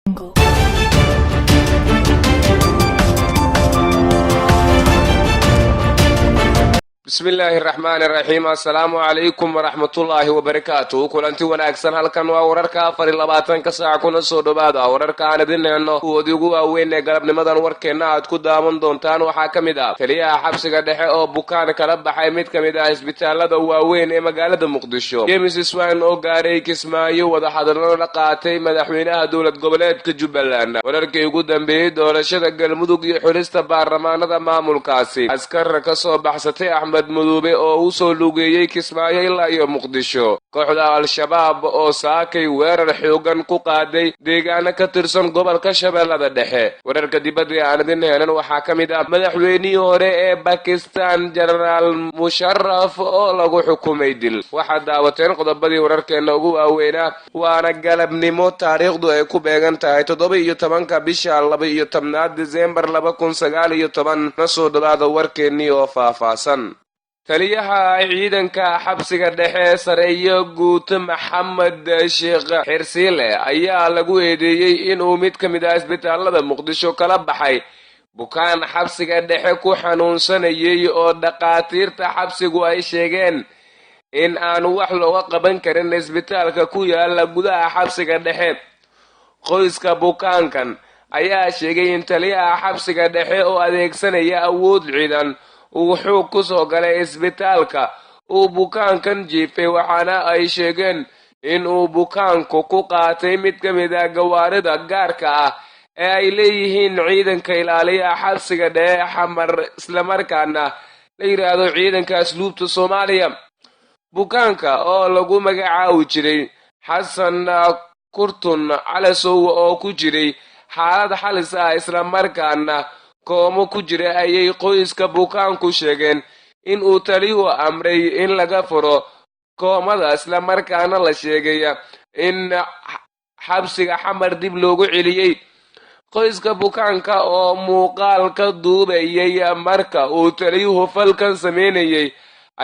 Jungle. Bismillaahi raxmaani raxiim. Assalaamu calaykum waraxmatullaahi wabarakaatu. Kulanti wanaagsan. Halkan waa wararka 24-ka saac. Kuna soo dhowaada wararka aan idin heenno kuwoodii ugu waaweyn ee galabnimadan. Warkeenna aad ku daawan doontaan waxaa ka mid ah taliyaha xabsiga dhexe oo bukaan kala baxay mid ka mid ah isbitaalada waaweyn ee magaalada Muqdisho, James Swan oo gaaray Kismaayo, wadahadallo la qaatay madaxweynaha dowlad goboleedka Jubbaland, wararkii ugu dambeeyey doorashada Galmudug iyo xulista baarlamaanada maamulkaasi, askar ka soo baxsatay Axmed Mudube oo u soo lugeeyey Kismaayo ilaa iyo Muqdisho, kooxda Al-Shabaab oo saakay weerar xoogan ku qaaday deegaano ka tirsan gobolka Shabeellada Dhexe. Wararka dibadda ee aan idin heenan waxaa ka mid ah madaxweynihii hore ee Bakistan, Jenaraal Musharaf, oo lagu xukumay dil. Waxaad daawateen qodobadii wararkeenna ugu waaweynaa, waana galabnimo taariikhdu ay ku beegan tahay 17-ka bisha 12-aad, Disembar 2019. Na soo dhawaada warkeennii oo faahfaahsan. Taliyaha ciidanka xabsiga dhexe, sareeyo guuto Maxamed Sheekh Xirsiile, ayaa lagu eedeeyey inuu mid ka mid ah isbitaalada Muqdisho kala baxay bukaan xabsiga dhexe ku xanuunsanayay oo dhakhaatiirta xabsigu ay sheegeen in aan wax looga qaban karin isbitaalka ku yaala gudaha xabsiga dhexe. Qoyska bukaankan ayaa sheegay in taliyaha xabsiga dhexe oo adeegsanaya awood ciidan uu xoog ku soo galay isbitaalka uu bukaankan jiifay, waxaana ay sheegeen in uu bukaanku ku qaatay mid ka mid ah gawaarida gaarka ah ee ay leeyihiin ciidanka ilaaliyaha xabsiga dhexe Xamar, islamarkaana la yidhaahdo Ciidanka Asluubta Soomaaliya. Bukaanka oo lagu magacaabi jiray Xasan Kurtun Calasow oo ku jiray xaalad halis ah, islamarkaana koomo ku jira, ayay qoyska bukaanku sheegeen in uu taliyuhu amray in laga furo koomada, islamarkaana la sheegay in xabsiga Xamar dib loogu celiyey. Qoyska bukaanka oo muuqaal ka duubayay marka uu taliyuhu falkan sameynayay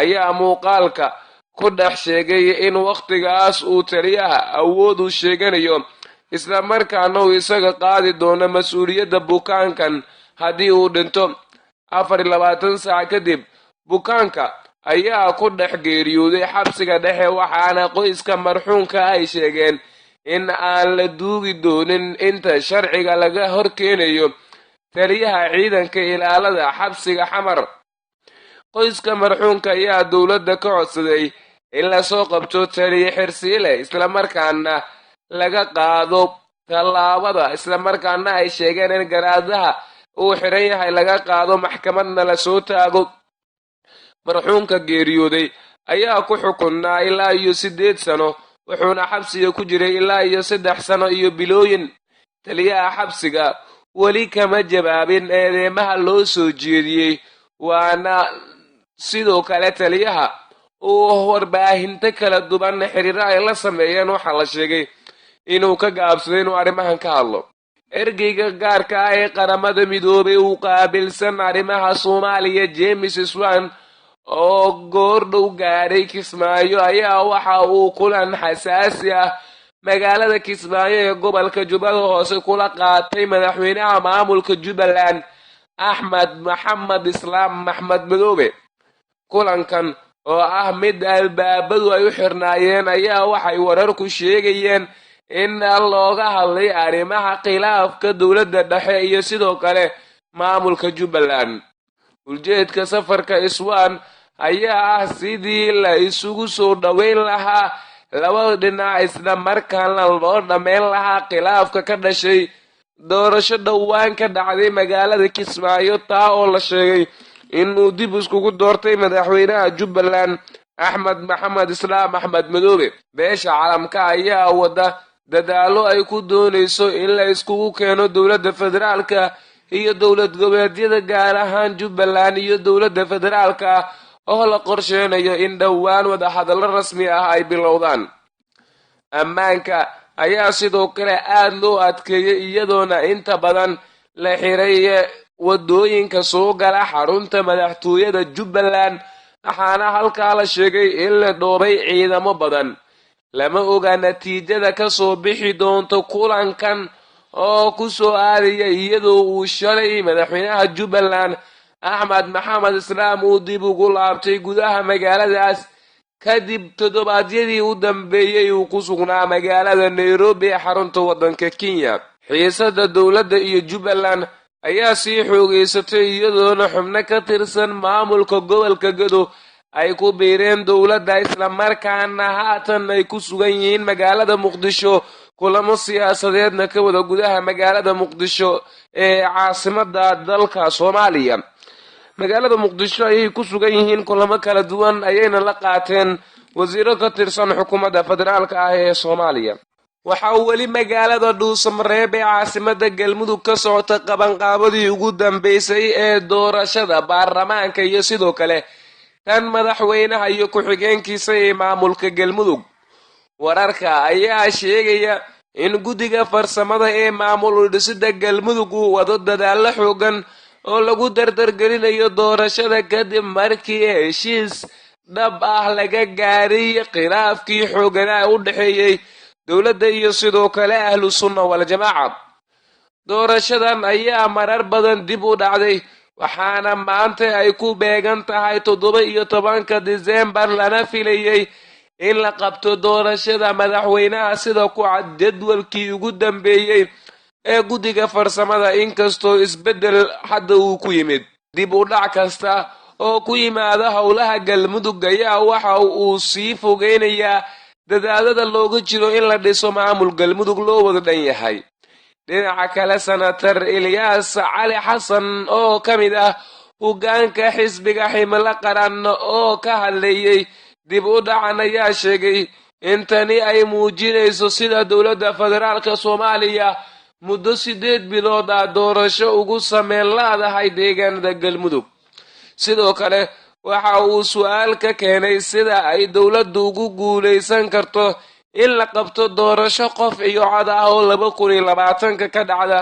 ayaa muuqaalka ku dhex sheegay in wakhtigaas uu taliyaha awood u sheeganayo, islamarkaana uu isaga qaadi doono mas-uuliyadda bukaankan haddii uu dhinto. 24 saac kadib bukaanka ayaa ku dhex geeriyooday xabsiga dhexe, waxaana qoyska marxuumka ay sheegeen in aan la duugi doonin inta sharciga laga hor keenayo taliyaha ciidanka ilaalada xabsiga Xamar. Qoyska marxuumka ayaa dowladda ka codsaday in lasoo qabto taliye Xirsiile, islamarkaana laga qaado tallaabada, islamarkaana ay sheegeen in garaadaha uu xiran yahay laga qaado, maxkamadna lasoo taago. Marxuumka geeriyooday ayaa ku xukunnaa ilaa iyo 8 sano, wuxuuna xabsiga ku jiray ilaa iyo 3 sano iyo bilooyin. Taliyaha xabsiga weli kama jawaabin eedeymaha loo soo jeediyey, waana sidoo kale taliyaha uu warbaahinto kala duwan xiriiro ay la sameeyeen waxaa la sheegay inuu ka gaabsaday inuu arrimahan ka hadlo. Ergeyga gaarka ah ee Qaramada Midoobay uu qaabilsan arrimaha Soomaaliya, James Swan, oo goordhow gaadhay Kismaayo, ayaa waxa uu kulan xasaasi ah magaalada Kismaayo ee gobolka Jubbada Hoose kula qaatay madaxweynaha maamulka Jubbaland, Axmed Maxamed Islaam, Maxmed Madoobe. Kulankan oo ah mid albaabadu ay u xirnaayeen ayaa waxay wararku sheegayeen in looga hadlay arrimaha khilaafka dowladda dhexe iyo sidoo kale maamulka Jubbaland. Ujeedka safarka Swan ayaa ah sidii la isugu soo dhoweyn lahaa labada dhinac, isla markaana loo dhammayn lahaa khilaafka ka dhashay doorasho dhowaan ka dhacday magaalada Kismaayo, taa oo la sheegay inuu dib iskugu doortay madaxweynaha Jubbaland, Axmed Maxamed Islaam, Axmed Madoobe. Beesha caalamka ayaa wada dadaalo ay ku doonayso in la iskugu keeno dowladda federaalka iyo dowlad goboleedyada, gaar ahaan Jubbaland iyo dowladda federaalka, oo la qorsheynayo in dhowaan wadahadallo rasmi ah ay bilowdaan. Ammaanka ayaa sidoo kale aada loo adkeeyey, iyadoona inta badan la xiray wadooyinka soo gala xarunta madaxtooyada Jubbaland, waxaana halkaa la sheegay in la dhoobay ciidamo badan. Lama oga natiijada ka soo bixi doonto kulankan. oo ku soo aadaya iyadoo uu shalay madaxweynaha Jubbaland Axmed Maxamed Islaam uu dib ugu laabtay gudaha magaaladaas kadib toddobaadyadii u dambeeyey uu ku sugnaa magaalada Nairobi ee xarunta waddanka Kenya. Xiisada dowladda iyo Jubbaland ayaa sii xoogeysatay, iyadoona xubno ka tirsan maamulka gobolka Gedo ay ku biireen dowladda, islamarkaana haatan ay ku sugan yihiin magaalada Muqdisho, kulamo siyaasadeedna ka wada gudaha magaalada Muqdisho ee caasimada dalka Soomaaliya. Magaalada Muqdisho ayay ku sugan yihiin, kulamo kala duwan ayayna la qaateen wasiiro ka tirsan xukuumadda federaalka ah ee Soomaaliya. Waxaa weli magaalada Dhuusamareeb ee caasimada Galmudug ka socota qabanqaabadii ugu dambeysay ee doorashada baarlamaanka iyo sidoo kale tan madaxweynaha iyo ku-xigeenkiisa ee maamulka Galmudug. Wararka ayaa sheegaya in guddiga farsamada ee maamul udhisida Galmudug uu wado dadaallo xoogan oo lagu dardargelinayo doorashada, kadib markii heshiis dhab ah laga gaaray khilaafkii xooganaa u dhexeeyey dowladda iyo sidoo kale Ahlu Sunna Waljamaaca. Doorashadan ayaa marar badan dib u dhacday, waxaana maanta ay ku beegan tahay 17-ka Disembar lana filayey in la qabto doorashada madaxweynaha, sida ku cad jadwalkii ugu dambeeyey ee guddiga farsamada, inkastoo isbeddel hadda uu ku yimid. Dib u dhac kasta oo ku yimaada howlaha Galmudug ayaa waxa uu sii fogeynayaa dadaadada looga jiro in la dhiso maamul Galmudug loo wada dhan yahay. Dhinaca kale, Senator Ilyaas Cali Xasan oo ka mid ah hogaanka xisbiga Ximilo Qaran oo ka hadlayey dib u dhacan ayaa sheegay in tani ay muujinayso sida dowladda federaalka Soomaaliya muddo 8 bilood ah doorasho ugu sameyn laadahay deegaanada Galmudug. Sidoo kale waxa uu su-aal ka keenay sida ay dowladdu ugu guulaysan karto in la qabto doorasho qof iyo cod ah oo 2020-ka ka dhacda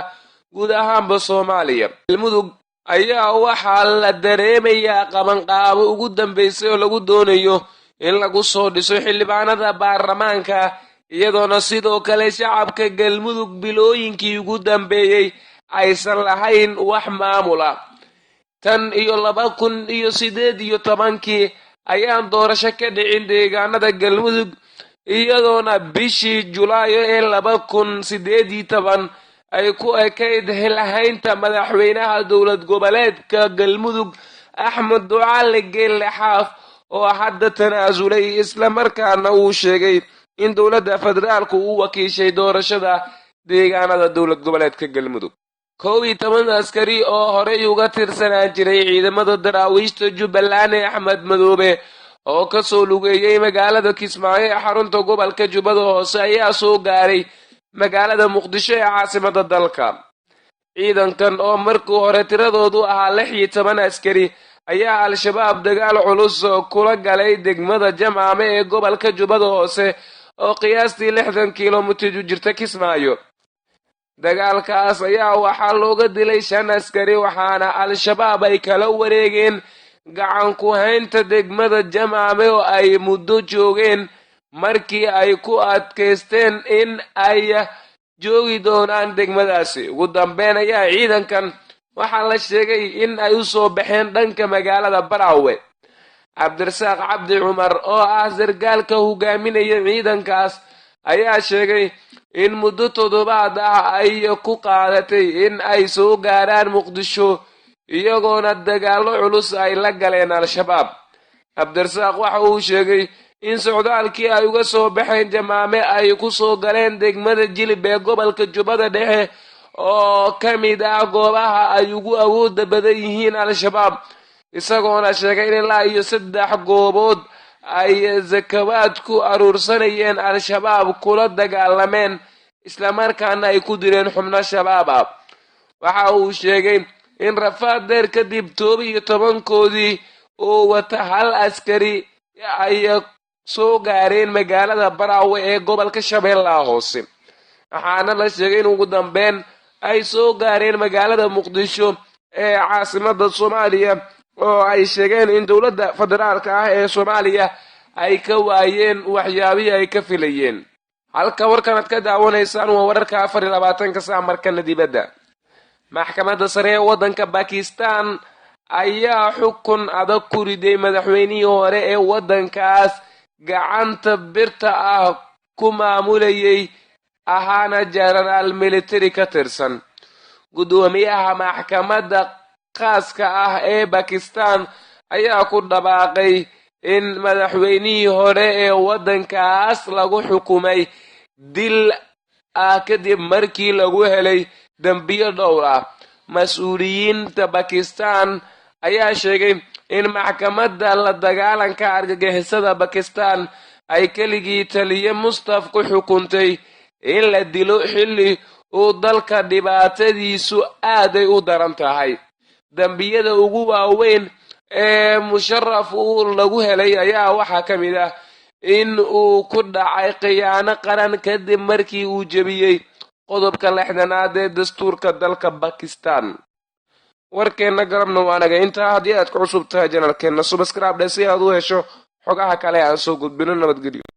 guud ahaanba Soomaaliya. Galmudug ayaa waxaa la dareemayaa qabanqaabo ugu dambeysay oo lagu doonayo in lagu soo dhiso xildhibaanada baarlamaanka, iyadoona sidoo kale shacabka Galmudug bilooyinkii ugu dambeeyey aysan lahayn wax maamul ah. Tan iyo 2018-kii ayaan doorasho ka dhicin deegaanada Galmudug, iyadoona bishii Julaayo ee 2018 ay ku ekayd xilhaynta madaxweynaha dowlad goboleedka Galmudug Axmed Ducaale Geelle Xaaf, oo hadda tanaasulay, islamarkaana uu sheegay in dowladda federaalku uu wakiishay doorashada deegaanada dowlad goboleedka Galmudug. 11 askari oo horey uga tirsanaan jiray ciidamada daraawiishta Jubbaland ee Axmed Madoobe oo kasoo lugeeyey magaalada Kismaayo ee xarunta gobolka Jubbada Hoose ayaa soo gaaray magaalada Muqdisho ee caasimada dalka. Ciidankan oo markii hore tiradoodu ahaa 16 askari ayaa Al-Shabaab dagaal culus kula galay degmada Jamaame ee gobolka Jubbada Hoose oo qiyaastii 60 kilomitir u jirta Kismaayo. Dagaalkaas ayaa waxaa looga dilay 5 askari, waxaana Al-Shabaab ay kala wareegeen gacan ku haynta degmada Jamaame oo ay muddo joogeen markii ay ku adkaysteen in ay joogi doonaan degmadaasi. Ugu dambeyn ayaa ciidankan waxaa la sheegay in ay u soo baxeen dhanka magaalada Baraawe. Cabdirasaaq Cabdi Cumar oo ah sargaalka hogaaminaya ciidankaas ayaa sheegay in muddo toddobaad ah ay ku qaadatay in ay soo gaaraan Muqdisho, iyagoona dagaallo culus ay la galeen Al-Shabaab. Cabdirasaaq waxa uu sheegay in socdaalkii ay uga soo baxeen Jamaame ay ku soo galeen degmada Jilib ee gobolka Jubbada Dhexe oo ka mid ah goobaha ay ugu awooda badan yihiin Al-Shabaab, isagoona sheegay in ilaa iyo 3 goobood ay sakawaad ku aruursanayeen Al-Shabaab kula dagaalameen, islamarkaana ay ku direen xubno Shabaab ah. Waxa uu sheegay in rafaad dheer kadib 11-koodii oo wata hal askari ay soo gaareen magaalada Baraawe ee gobolka Shabeellaha Hoose, waxaana la sheegay in ugu dambeyn ay soo gaareen magaalada Muqdisho ee caasimada Soomaaliya, oo ay sheegeen in dowladda federaalka ah ee Soomaaliya ay ka waayeen waxyaabihii ay ka filayeen. Halka warkan aad ka daawanaysaan waa wararka 24-ka saac. Markana dibadda, maxkamadda sare ee waddanka Bakistan ayaa xukun adag ku riday madaxweynihii hore ee waddankaas gacanta birta ah ku maamulayay, ahaana jenaraal military ka tirsan. Guddoomiyaha maxkamadda khaaska ah ee Bakistan ayaa ku dhawaaqay in madaxweynihii hore ee waddankaas lagu xukumay dil ah kadib markii lagu helay dembiyo dhowr ah. Mas-uuliyiinta Bakistan ayaa sheegay in maxkamadda la dagaalanka argagixisada Bakistan ay keligii taliye Musharraf ku xukuntay in la dilo xilli uu dalka dhibaatadiisu aaday u daran tahay. Dembiyada ugu waaweyn ee Musharaf uu lagu helay ayaa waxaa ka mid ah in uu ku dhacay khiyaano qaran kadib markii uu jebiyey qodobka 60aad ee dastuurka dalka Bakistan. Warkeenna galabna waanaga intaa. Haddii aad ku cusub tahay channelkeenna, subscribe dhe si aad u hesho xogaha kale aan soo gudbino. Nabadgelyo.